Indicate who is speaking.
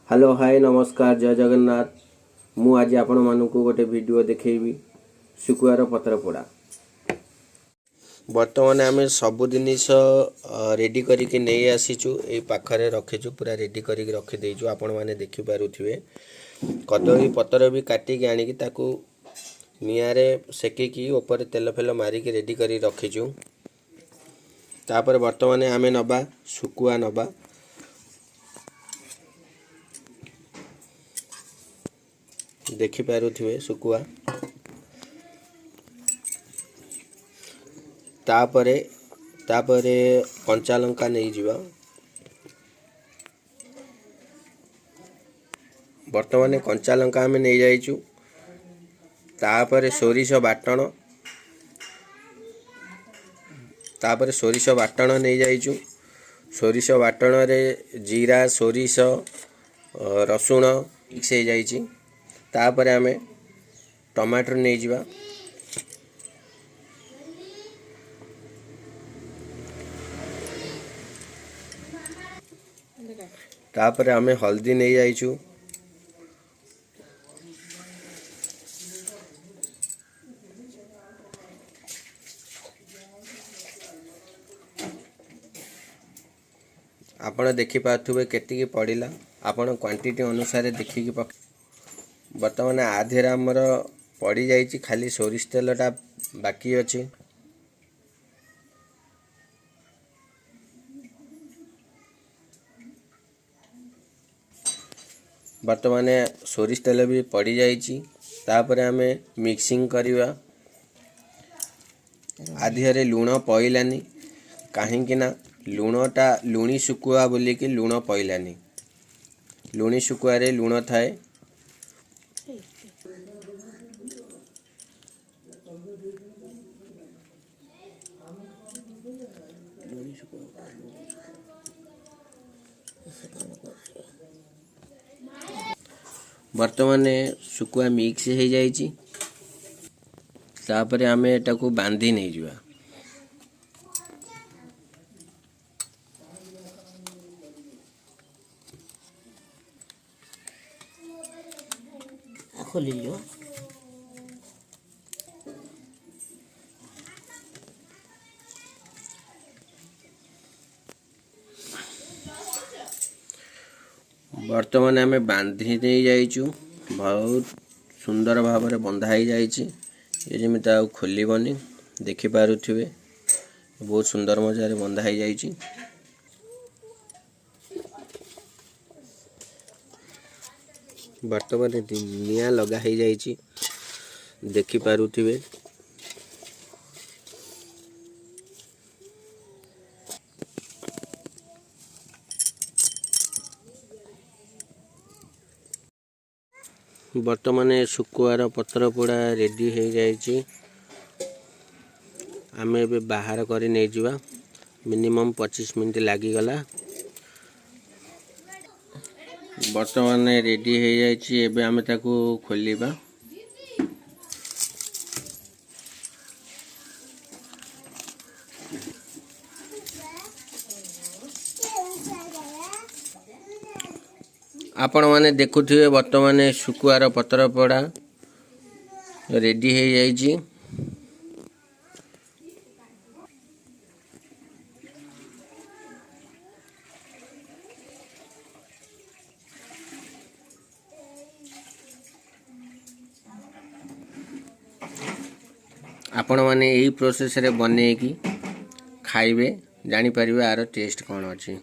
Speaker 1: Hello, ହାଏ, ନମସ୍କାର, ଜୟ ଜଗନ୍ନାଥ। ମୁଁ ଆଜି ଆପଣମାନଙ୍କୁ ଗୋଟେ ଭିଡ଼ିଓ ଦେଖେଇବି, ଶୁଖୁଆର ପତ୍ର ପୋଡ଼ା। ବର୍ତ୍ତମାନ ଆମେ ସବୁ ଜିନିଷ ରେଡ଼ି କରିକି ନେଇ ଆସିଛୁ, ଏଇ ପାଖରେ ରଖିଛୁ, ପୁରା ରେଡ଼ି କରିକି ରଖିଦେଇଛୁ। ଆପଣମାନେ ଦେଖିପାରୁଥିବେ, କଦଳୀ ପତ୍ର ବି କାଟିକି ଆଣିକି ତାକୁ ନିଆଁରେ ସେକିକି ଉପରେ ତେଲ ଫେଲ ମାରିକି ରେଡ଼ି କରି ରଖିଛୁ। ତାପରେ ବର୍ତ୍ତମାନ ଆମେ ନେବା ଶୁଖୁଆ ନେବା। ଦେଖିପାରୁଥିବେ ଶୁଖୁଆ। ତାପରେ କଞ୍ଚା ଲଙ୍କା ନେଇଯିବା। ବର୍ତ୍ତମାନ କଞ୍ଚା ଲଙ୍କା ଆମେ ନେଇଯାଇଛୁ। ତାପରେ ସୋରିଷ ବାଟଣ, ତାପରେ ସୋରିଷ ବାଟଣ ନେଇଯାଇଛୁ। ସୋରିଷ ବାଟଣରେ ଜିରା, ସୋରିଷ, ରସୁଣ ମିକ୍ସ ହେଇଯାଇଛି। ତାପରେ ଆମେ ଟମାଟର ନେଇଯିବା। ତାପରେ ଆମେ ହଳଦୀ ନେଇଯାଇଛୁ। ଆପଣ ଦେଖିପାରୁଥିବେ କେତିକି ପଡ଼ିଲା, ଆପଣ କ୍ୱାଣ୍ଟିଟି ଅନୁସାରେ ଦେଖିକି। ବର୍ତ୍ତମାନ ଆଧିରେ ଆମର ପଡ଼ିଯାଇଛି, ଖାଲି ସୋରିଷ ତେଲଟା ବାକି ଅଛି। ବର୍ତ୍ତମାନ ସୋରିଷ ତେଲ ବି ପଡ଼ିଯାଇଛି। ତାପରେ ଆମେ ମିକ୍ସିଂ କରିବା। ଆଧିରେ ଲୁଣ ପଇଲାନି, କାହିଁକି ନା ଲୁଣଟା ଲୁଣି ଶୁଖୁଆ ବୋଲିକି ଲୁଣ ପଇଲାନି। ଲୁଣି ଶୁଖୁଆରେ ଲୁଣ ଥାଏ। ବର୍ତ୍ତମାନ ଶୁଖୁଆ ମିକ୍ସ ହେଇଯାଇଛି। ତାପରେ ଆମେ ଏଟାକୁ ବାନ୍ଧି ନେଇଯିବା।
Speaker 2: ଖୋଲିଯିବ।
Speaker 1: ବର୍ତ୍ତମାନ ଆମେ ବାନ୍ଧି ନେଇଯାଇଛୁ। ବହୁତ ସୁନ୍ଦର ଭାବରେ ବନ୍ଧା ହେଇଯାଇଛି, ଏ ଯେମିତି ଆଉ ଖୋଲିବନି। ଦେଖିପାରୁଥିବେ, ବହୁତ ସୁନ୍ଦର ମଜାରେ ବନ୍ଧା ହେଇଯାଇଛି। ବର୍ତ୍ତମାନ ନିଆଁ ଲଗା ହେଇଯାଇଛି, ଦେଖିପାରୁଥିବେ। ବର୍ତ୍ତମାନ ଶୁଖୁଆର ପତ୍ର ପୋଡ଼ା ରେଡ଼ି ହେଇଯାଇଛି। ଆମେ ଏବେ ବାହାର କରି ନେଇଯିବା। ମିନିମମ୍ 25 ମିନିଟ୍ ଲାଗିଗଲା। ବର୍ତ୍ତମାନ ରେଡ଼ି ହେଇଯାଇଛି। ଏବେ ଆମେ ତାକୁ ଖୋଲିବା। ଆପଣମାନେ ଦେଖୁଥିବେ, ବର୍ତ୍ତମାନ ଶୁଖୁଆର ପତ୍ର ପୋଡ଼ା ରେଡ଼ି ହେଇଯାଇଛି। ଆପଣମାନେ ଏଇ ପ୍ରୋସେସ୍ରେ ବନେଇକି ଖାଇବେ, ଜାଣିପାରିବେ ଆର ଟେଷ୍ଟ କ'ଣ ଅଛି।